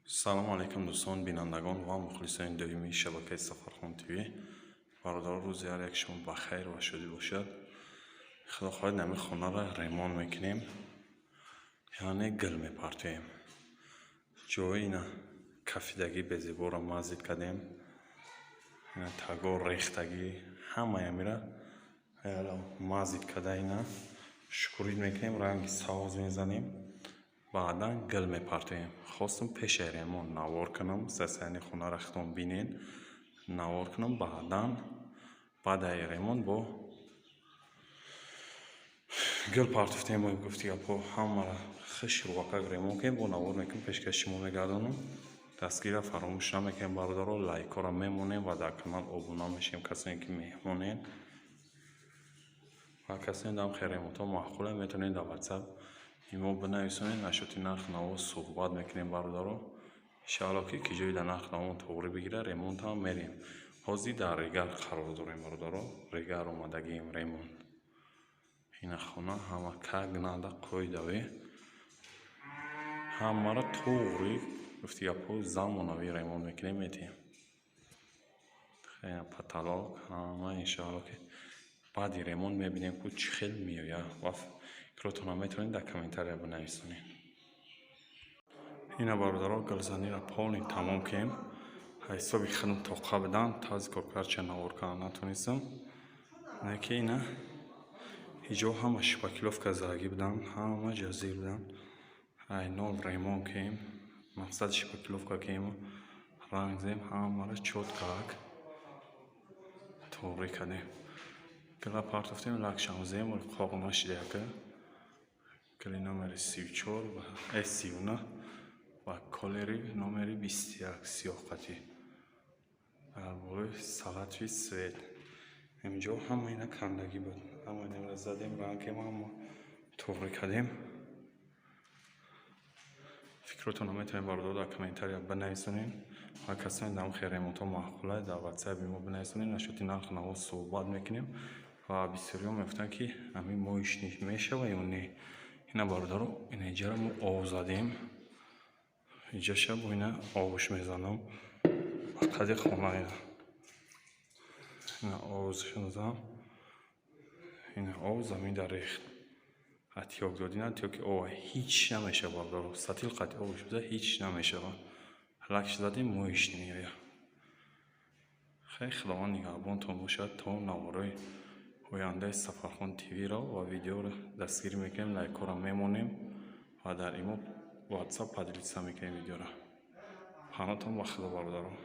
Салому алайкум, дӯстон, бинандагон ва мухлисони доимии шабакаи Сафархон ТВ. Бародаро, рӯзи ҳар як шумо ба хайр ва шодӣ бошад. Худо хоҳад, ҳамин хонаро ремонт мекунем, яъне гил мепартоем. Ҷои ина кафидагӣ безеборо мазит кардем, ина таго рехтагӣ, ҳамаи амира мазит карда, ина шукурид мекунем, ранги сабз мезанем, баъдан гил мепартоем. Хостум пешаи ремонт навор кунам, состояние хонаро худтон бинед, навор кунам, баъдан баъдаи ремонт бо гил партофтем. Гуфти гапҳо, ҳамаро хушрӯакак ремонт кунем, бо навор мекунем, пешкаши шумо мегардонам. Дастгирро фаромӯш намекунем, бародаро, лайкҳоро мемонем ва дар канал обуна мешавем, касоне ки меҳмонед ва касоне дам хел ремонтҳо маъқуле, метавонед дар Ватсап имо бинависонед, нашоти нарх наво суҳбат мекунем. Бародаро, иншаалло, ки ҷои дар нарх наво тоғрӣ бигирад, ремонтам мерем. Ҳозир дар Регар қарор дорем, бародаро, Регар омадагием ремонт. Ина хона ҳама как надо, қоидавӣ, ҳамаро тоғрӣ, гуфти гапҳо, замонавӣ ремонт мекунем, метиҳем. Потолок ҳама, иншаалло, ки баъди ремонт мебинем, ку чӣ хел меояд, ва фикротонро метавонед дар комментария бинависонед. Ина, бародаро, гилзаниро полный тамом кунем. Ҳисоби худам тоқа будан, тарзи коркардча навор кардан натонистам. Ки ина иҷо ҳама шпаклёвка задагӣ будам, ҳама ҷо зир будам. Ай нол ремонт кунем, мақсад шпаклёвка кунем, ранг зем, ҳамаро чёткак тоғрӣ кардем. Гила партофтем, лакшам зем, қоқ нашида. Яка гили номери 34 ва 39 ва колери номери 21, сиёҳқатӣ дар болои салатовый цвет. Инҷо ҳама ина кандагӣ буд, ҳама инро задем, рангем, ҳама туғрӣ кардем. Фикротонро метавонед, бародаро, дар комментария бинависонед ва касоне дар хел ремонтҳо маъқулад, дар Ватсапи мо бинависонед, нашоти нарху наво суҳбат мекунем. Ва бисёриҳо мегуфтанд, ки ҳамин моечный мешава ё не. Ина, бародаро, ина иҷаро мо об задем, иҷаша бо ина обш мезанам ба қади хона. Ина, ина обшо задам, ина об замин дар рехт, отёк дод. Ина отёки об ҳеч намешава, бародаро, сатил қати обш биза, ҳеч намешава. Лакш задем, моечный меояд. Хеле Худованд нигаҳбонтон бошад то навораи ояндаи Сафархон ТВро ва видеоро дастгирӣ мекунем, лайкҳоро мемонем ва дар имо, Ватсап поделиться мекунем видеоро. Паноҳтон ба Худо, бародарон.